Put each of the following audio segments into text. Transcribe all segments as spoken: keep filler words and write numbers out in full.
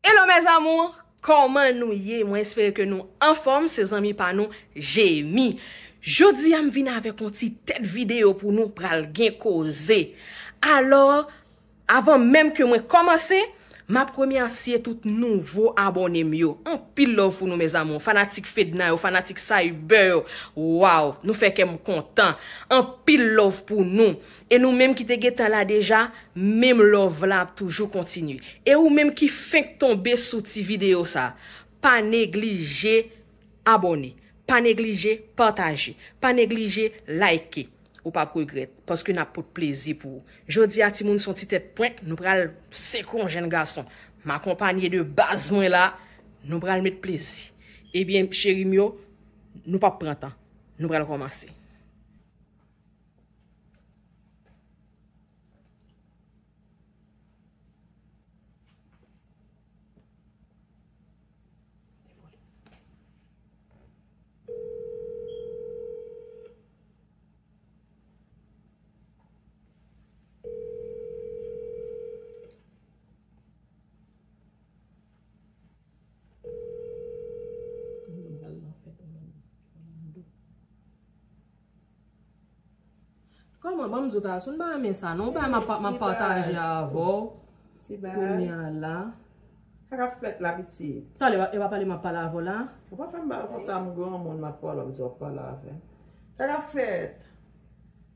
Hello mes amours, kòman nou ye? Mwen espere ke nou anfòm, se zanmi pa nou, Jemi. Jodi a m vin avèk yon ti tèt videyo pou nou pral gen koze. Alò, avan menm ke mwen kòmanse, m ap remèsye tout nouvo abòne m yo. Anpil love pou nou mes amours, fanatik Fedna yo, fanatik Cyber yo. Waw, nou fè kè m kontan. Anpil love pou nou. E nou menm ki te gentan la deja, menm love la ap toujou kontinye. E ou menm ki fenk tonbe sou ti videyo sa, pa neglije abòne, pa neglije pataje, pa neglije like. Ou p ap regrèt, paske n ap pot plezi pou ou. Jodi a, timoun, se yon ti tèt prank, nou pral sekwe yon jèn gason. M akonpanye de baz mwen la, nou pral met plezi. Ebyen, cheri m yo, nou p ap pran tan. Nou pral kòmanse. Kòman, ban m di w ta, si w pa renmen sa, non, ou pa m ap, m ap pataje avè w. Ti baz. Kounye a la. Sa k ap fèt la, pitit? Talè, e pa pale m ap pale avè w la? Ou pa fè m ba konsa, m granmoun, m ap pale, w ap di w ap pale avè m. Sa k ap fèt?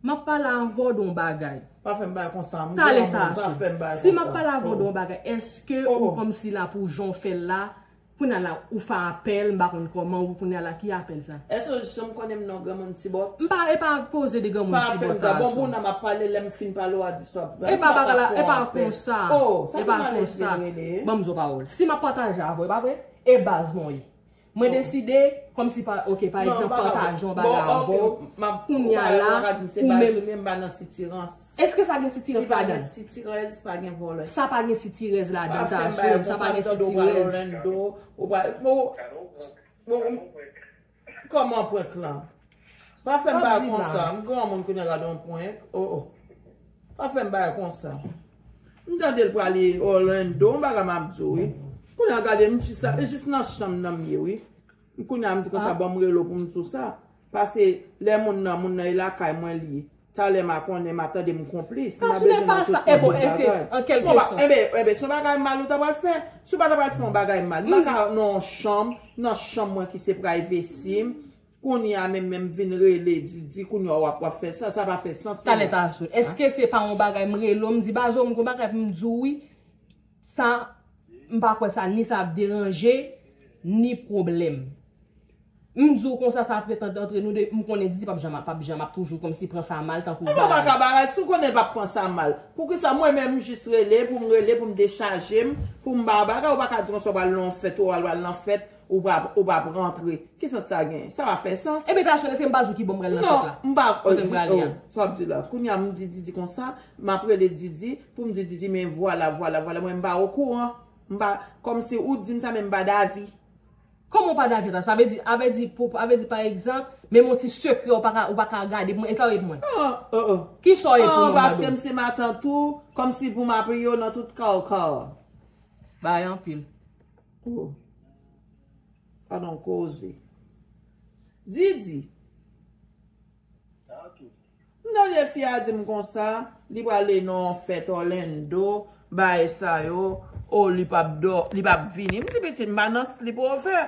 M ap pale avè w de yon bagay. Pa fè m bagay konsa, m granmoun, pa fè m bagay konsa. Talè ta sou. Si m ap pale avè w de yon bagay, èske ou kòmsi la pou jan w fè l la, Kounye a la, ou fè apèl, m pa konn kòman, ou kounye a la, ki apèl sa? Èske w janm konnen m non granmoun Tibòt? M pa, e pa koze de granmoun Tibòt la. Pa fè m sa, bon, pou nan m ap pale, lè m fin pale, w a di sa. E pa bagay la, e pa konsa. Oh, sa se malèz vin rele. Ban m di w pawòl. Si m ap pataje avè w, e pa vre? E baz mwen ye. Mwen deside, kòmsi pa, ok, pa egzanp, pataje yon bagay avè w. Kounye a la, ou menm. Èske sa gen sitirèz ladan? Si pa gen sitirèz, pa gen vòlè. Sa pa gen sitirèz ladan, ta sou, sa pa gen sitirèz. Ou pa, bon, bon, kòman prank lan? Pa fè m bagay konsa, m granmoun kounye a gade yon prank. Oh, oh. Pa fè m bagay konsa. M tande l prale Orlando, yon bagay m ap di w, wi. Kounye a gade m jis la, e jis nan chanm nan m ye, wi. Kounye a m di konsa, ban m rele w pou m di w sa. Paske lè moun nan, moun nan e lakay mwen li ye. Talè m a konnen, m a tande m konplis. M a bezwen nan tout pwoblèm bagay. Enben, enben, se yon bagay mal ou ta pral fè. Si w pa ta pral fè yon bagay mal, m pa ka nan yon chanm, nan chanm mwen ki se privacy m. Kounye a menm, menm vin rele Didi, kounye a w ap, w ap fè sa, sa pa fè sans pou mwen. Talè ta sou. Èske se pa yon bagay m rele w, m di, Bazo, m gon bagay pou m di w, wi. Sa, m pa kwè sa, ni sa ap deranje, ni pwoblèm. M di w konsa, sa ap ret ant, antre nou de, m konnen Didi p ap janm, p ap janm ap toujou kòmsi pran sa mal, tankou bagay. Epi w pa ka bagay, si w konnen l p ap pran sa mal. Poukisa mwen menm m jis rele, pou m rele, pou m dechaje m, pou m ba w bagay, ou pa ka di konsa w pral nan yon fèt, ou pral nan fèt, ou p ap, ou p ap rantre. Ki sans sa gen? Sa pa fè sans. Epi ta sou, èske m pa di w ki bò m pral nan fèt la? Non, m pa, kote m prale a? Oh, sa w ap di la. Kounye a m di Didi konsa, m ap rele Didi, pou m di Didi, men vwala, vwala, vwala, mwen m pa okouran. M pa, kòmsi ou di m sa, men m pa davi. Kòman w pa davi ta? Sa vle di, avè di, pou, avè di, pa egzanp, menm yon ti sekrè, ou pa ka, ou pa ka gade pou mwen, e sa w ye pou mwen? Oh, oh, oh. Ki sa w ye pou mwen, paske m se matant ou, kòmsi pou m ap yo nan tout kaw kaw. Bagay anpil. Oh. Pa nan koze. Didi. M tande fi a di m konsa, li prale nan yon fèt Orlando, bagay sa yo, o, li p ap dò, li p ap vini. M di pitit, m pa nan sleepover.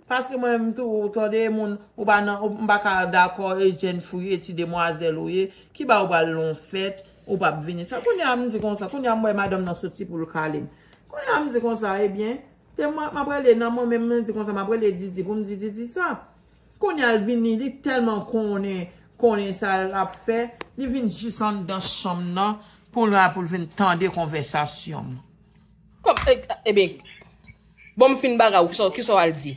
Paske mwen menm tou, ou tande moun, ou pa nan, ou, m pa ka dakò, e jèn fi w ye, ti demwazèl ou ye, ki ba ou pral nan yon fèt, ou p ap vini. Sa, kounye a m di konsa, kounye a m wè madanm nan soti pou l kale m. Kounye a m di konsa, ebyen, te mwen, m ap rele nan mwen menm, m di konsa, m ap rele Didi pou m di Didi sa. Kounye a l vini, li tèlman konnen, konnen sa l ap fè, li vin jis anndan chanm nan pou l la, pou l vin tande konvèsasyon m. Kòm, e, ebyen, bon, m fin bagay, ou, kisa, kisa w al di?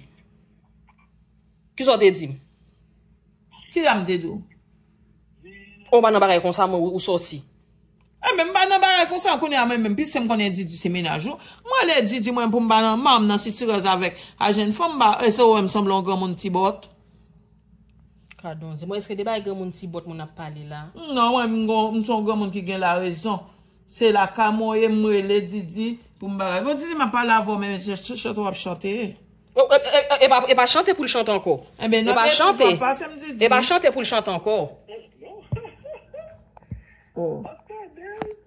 Kisa w te di m? Kisa m te di w? Ou pa nan bagay konsa, mwen, ou, ou sòti. Enben, m pa nan bagay konsa, kounye a mwen menm, piske m konnen Didi se mennaj ou. Mwen rele Didi, mwen, pou m pa nan, m pa nan sitirèz avèk a jèn fanm, m pa, e se ou wè m sanble yon granmoun Tibòt. Gadon, se mwen, èske de bagay granmoun Tibòt moun ap pale la? Non, mwen, m gon, m se yon granmoun ki gen larezon. Se lakay mwen ye, m rele Didi, Pou m bagay. Bon, Didi, m ap pale avè w, men se ch- ch- chante w ap chante. E pa chante pou l chante ankò. Ebyen, e pa chante. E pa chante pou l chante ankò. Oh.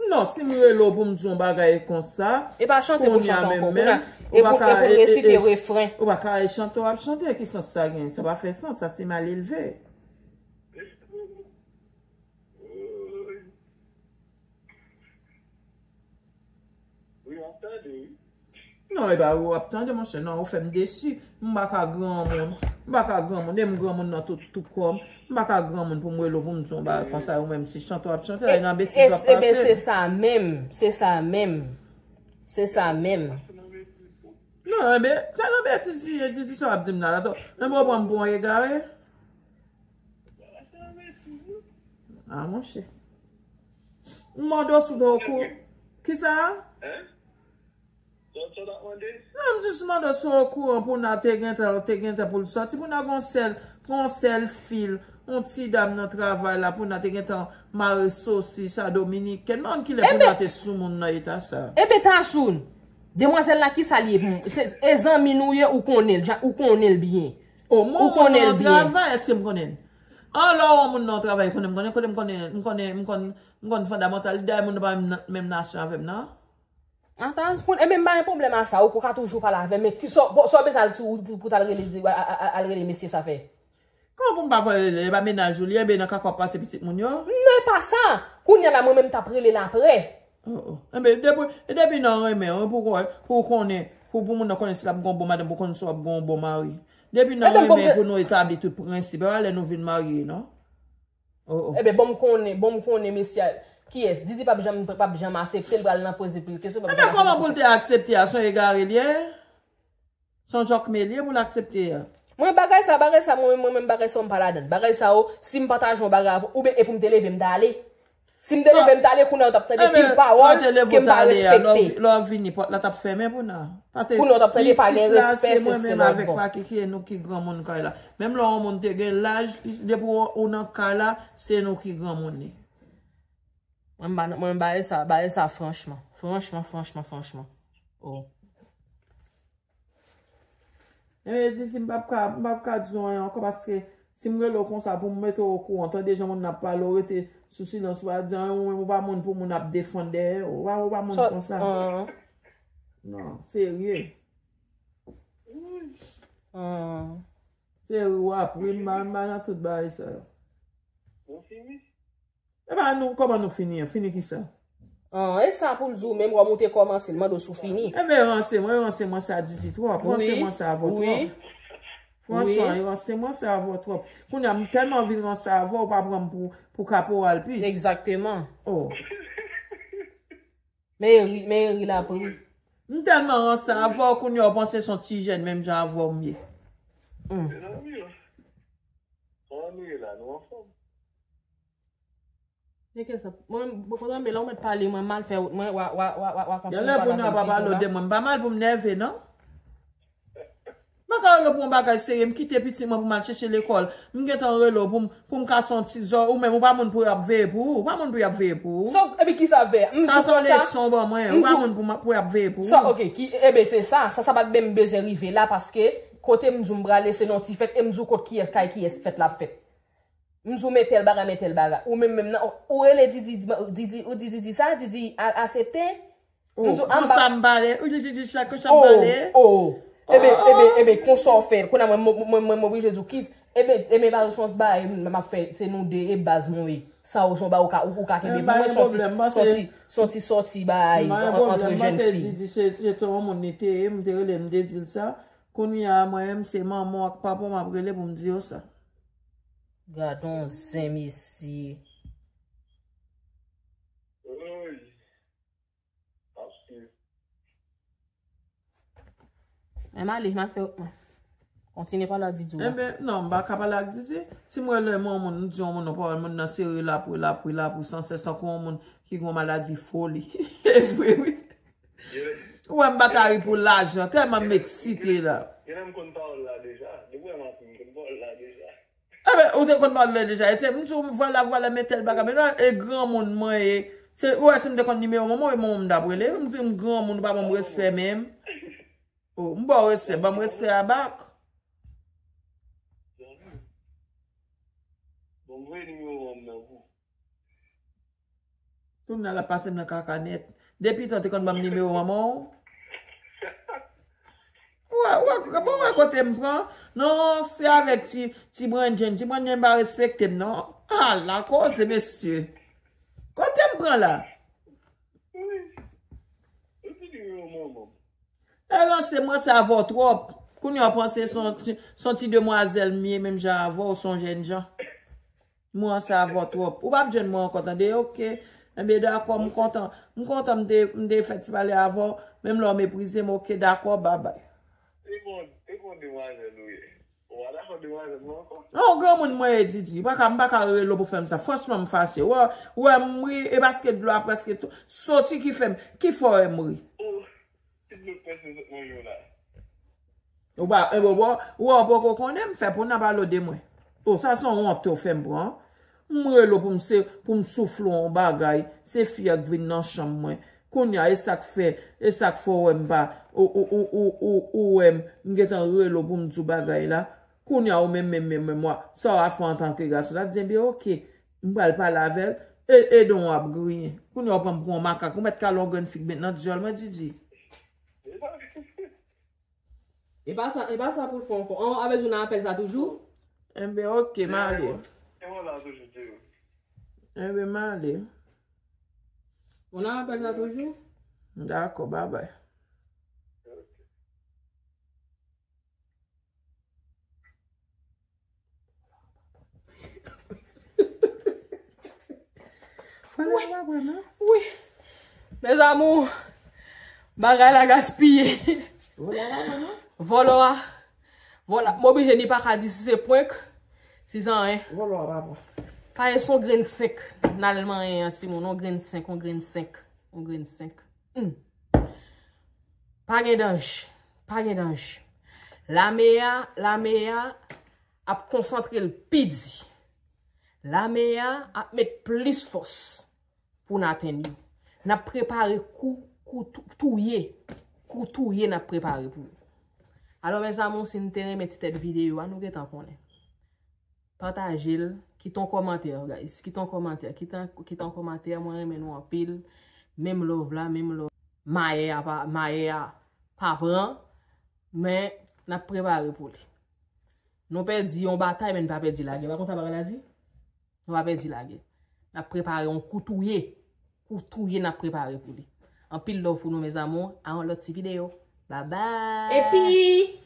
Non, si m rele w pou m di yon bagay konsa, e pa chante pou l chante ankò. Kounye a, e pou l resite refren. Ou pa ka e chante w ap chante, ki sans sa gen? Sa pa fè sans, sa se mal elve. Non, e pa ou ap tande, monchè. Non, ou fè m desi. M pa ka granmoun. M pa ka granmoun. E m granmoun nan tout, tout kò m. M pa ka granmoun pou m rele w pou m di yon bagay konsa, ou menm si chante w ap chante, e nan betiz w ap pase. Ebyen, se sa menm. Se sa menm. Se sa menm. Non, ebyen, se nan betiz li ye, di, di sa w ap di m nan la. Ebyen, ou pran m pou yon egare? Ah, monchè. M mande w si w te okouran. Kisa? Non, m jis mande w si w okouran Pouna te gentan, te gentan pou l sòti. Pouna gon sèl, pran yon sèl fil, yon ti dam nan travay la, Pouna te gentan mare sosis a dominikèn. M pa konn kilè Pouna te sou moun nan eta sa. Ebyen, Tasoun, demwazèl la, kisa l ye pou mwen? Se, e zanmi nou ye, ou konnen l, ou konnen l byen. O, mwen, ou konnen l byen. Travay, èske m konnen l? An, lè w wè yon moun nan yon travay, konnen m konnen, kote m konnen, m konnen, m konn, m konn fondamantal, dayè moun nan pa menm, menm nasyon avè m nan. An, Taz, ebyen, m pa gen pwoblèm a sa, ou ka toujou pale avè m, men ki sa w bezwen al di pou, pou t al rele, al rele mesye sa fè? Kòman pou m pa pale rele, e pa mennaj ou li ye, ebyen nan kaka w ap pase pitit moun yo? Non, e pa sa, kounye a la, mwen menm m t ap rele l apre. Oh, oh. Enben, depi, depi nan renmen, wi, pou, pou konnen, pou, pou moun nan konnen si l ap gen yon bon madanm, pou konnen si w ap gen yon bon mari. Depi nan renmen, pou nou etabli tout prensip. E pa lè nou vin marye, non. Oh, oh. Enben, bon, m konnen, bon, m konnen, mesye, kiyès? Didi p ap janm, p ap janm aksepte, l pral nan poze pil kesyon, p ap janm aksepte. Enben, kòman pou l te aksepte a? Se yon egare l ye? Se yon jòkme l ye pou l aksepte a. Mwen bagay sa, bagay sa, mwen menm, mwen menm bagay sa yo m pa ladan l. Bagay sa yo, si m pataje yon bagay avè w, oubyen e pou m te leve m t ale. Si m te leve m t ale, kounye a w t ap tande pil pawòl ke m pa respekte. Lè w vini, pòt la t ap fèmen pou n a. Paske isit la, se mwen menm avèk Paki ki e nou ki granmoun kay la. Menm lè yon moun te gen laj, depi w nan kay la, se nou ki granmoun li. Mwen, mwen, bagay sa, bagay sa, franchman. Franchman, franchman, franchman. Oh. Ebyen, Didi, m p ap ka, m p ap ka di w anyen ankò, paske si m rele w konsa pou m mete w okouran, tande jan moun nan ap pale, w rete sou silans, ou pa di anyen, ou menm ou pa moun pou moun ap defann dèyè w, ou pa, ou pa moun konsa. Non, serye. Serye, w ap ri, m pa, m pa nan tout bagay sa yo. Ou fini? E pa nou, kòman nou fini an? Fini kisa? An, e sa pou m di w menm, kòm ou te kòmanse, l mande w si w fini. Enben, ranse mwen, ranse mwen sa Didi twòp. Ranse mwen sa avè w twòp. Franchman, ranse mwen sa avè w twòp. Kounye a, m tèlman anvi ranse avè w, ou pa pran m pou, pou kaporal pis. Egzakteman. Oh. Men ri, men ri l ap ri. M tèlman ranse avè w, kounye a, ou panse se yon ti jèn menm jan avè w m ye. Hmm. Mezanmi, oh. Kòman nou ye la? Nou anfòm? Men kèsa, mwen, mwen kontan, men lè w mèt pale, mwen mal fè wout mwen, wa, wa, wa, wa, wa kontinye pale avè m. Genlè pou nou ap pale de mwen, m pa mal pou m nève, non. M pa ka rele w pou yon bagay serye, m kite pitit mwen pou m al chèche lekòl. M gentan rele w pou m, pou m kase yon ti zò, ou menm, ou pa moun pou y ap veye pou ou, ou pa moun pou y ap veye pou ou. Sa, epi kisa ap veye? M di w konsa. Sa se yon leson w ban mwen, ou pa moun pou, pou y ap veye pou ou. Sa, oke, ki, ebyen, se sa, sa, sa pa t menm bezwen rive la, paske kote m di w m prale, se nan yon ti fèt, e m di w kot kiyès, kay kiyès fèt la ap fèt. M di w men tèl bagay, men tèl bagay. Ou menm menm nan, ou rele Didi, Didi, ou di Didi sa, Didi a- aksepte. M di w, a, m pa konsa m pale, ou di Didi sa konsa m pale. Oh, oh. Ebyen, ebyen, ebyen, konsa w fè. Kounye a mwen, mwen, mwen, mwen, mwen oblije di w kiz. Ebyen, ebyen, pa se yon ti bagay m ap fè, se nou de, e baz mwen ye. Sa yo se yon bagay ou ka, ou, ou ka kenbe pou mwen, se yon ti, se yon ti, se yon ti sòti bagay ant jèn fi. M pa gen pwoblèm, m panse Didi se, se te yon moun li te ye, m te rele, m te di l sa. Kounye a, mwen menm, se manman w ak papa w m ap rele pou m di yo sa. Gad on zen, mesye. Men m ale, m al fè wout mwen. Kontinye pale ak Didi w. Enben, non, m pa ka pale ak Didi. Si m rele yon moun, m di yon moun yon pawòl, moun nan se ri l ap ri, l ap ri, l ap ri sansès, tankou yon moun ki gen yon maladi foli. E vre, wi. Ou wè m pa ka ri pou lajan, tèlman m eksite la. Genlè m konn pawòl la deja. Depi w wè m ap ri, m konn pawòl la deja. Enben, ou te konn pawòl la deja. E se m di w, vwala, vwala, men tèl bagay, men non, e granmoun mwen ye, Se, ou wè si m te konn nimewo manman w, e manman m t ap rele. M, m granmoun, ou pa ban m respè menm. Oh, m ba w respè, ban m respè a bak. Bon, m voye nimewo manman m nan pou. Kounye a l ap pase m nan kaka nèt. Depi tan te konn ban m nimewo manman w. Ou wè, ou wè, bon, ou wè kote m pran? Non, se avèk ti, ti Brandjen. Ti Brandjen pa respekte m, non. Ala koze, mesye. Kote m pran la? Wi. Epi nimewo manman m. E ranse m, ranse avè w twòp. Kounye a w panse se yon ti, se yon ti demwazèl m ye, menm jan avè w, se yon jènjan. M ranse avè w twòp. Ou p ap jwenn mwen ankò, tande? Oke. Enben, dakò, m kontan. M kontan m te, m te fè ti pale avè w. Menm lè w meprize m, oke, dakò, babay. E bon, e bon demwazèl ou ye. Ou pa dakò demwazèl mwen ankò? Non, granmoun mwen ye, Didi. M pa ka, m pa ka rele w pou fè m sa. Franchman, m fache. Ou wè, ou wè m ri, e paske dlo a prèske tou soti ki fè m, ki fè w wè m ri. Oh, ti dlo prèske sot nan je w la. Ou pa, e bon, bon, ou wè, ou poko konnen, m fè pou n ap pale de mwen. Oh, sa se yon wont ou fè m pran. M rele w pou m se, pou m soufle w yon bagay. Se fi a k vin nan chanm mwen. Kounye a, e sa k fè, e sa k fè w wè m pa, ou, ou, ou, ou, ou, ou wè m, m gentan rele w pou m di w bagay la. Kounye a, ou menm, menm, menm, menm, wa, sa w a fè antanke gason. L ap di, enben, oke, m pral pale avè l, e, e don w ap griyen. Kounye a, ou pran m pou yon makak. Ou mèt kale yon grenn fig mentnan, dyòl mwen, Didi. E pa sa, e pa sa pou l fè ankò. An, a bezwen nan apèl sa toujou? Enben, oke, m ale. E mwen la toujou, Didi. Enben, m ale. Ou nan apèl sa toujou? Dakò, babay. Wi. Wi. Mes amours, bagay la gaspiye. Vòlò a. Vòlò a. M oblije ni pa ka di si se prank, si se anyen. Vòlò a, papa. Pa e son grenn senk. N al manyen an timoun, on grenn senk, on grenn senk, on grenn senk. Hmm. Pa gen danje. Pa gen danje. Lame a, lame a ap konsantre l pi di. Lame a ap met plis fòs pou n atenn yo. N ap prepare kou, kou tou-, touye. Kou touye n ap prepare pou yo. Alò, mes amours, si n te renmen ti tèt videyo a, nou gentan konnen. Pataje l, kite yon kòmantè, guys. Kite yon kòmantè, kite, kite yon kòmantè, mwen renmen nou anpil. Menm love la, menm love. Mayè a pa, mayè a pa pran, men n ap prepare pou li. Nou pèdi yon batay, men n pa pèdi lagè. Pa konsa bagay la di? Nou pa pèdi lagè. N ap prepare yon kou touye. Kou touye n ap prepare pou li. Anpil love pou nou, mes amours. A yon lòt ti videyo. Bye bye. Epi,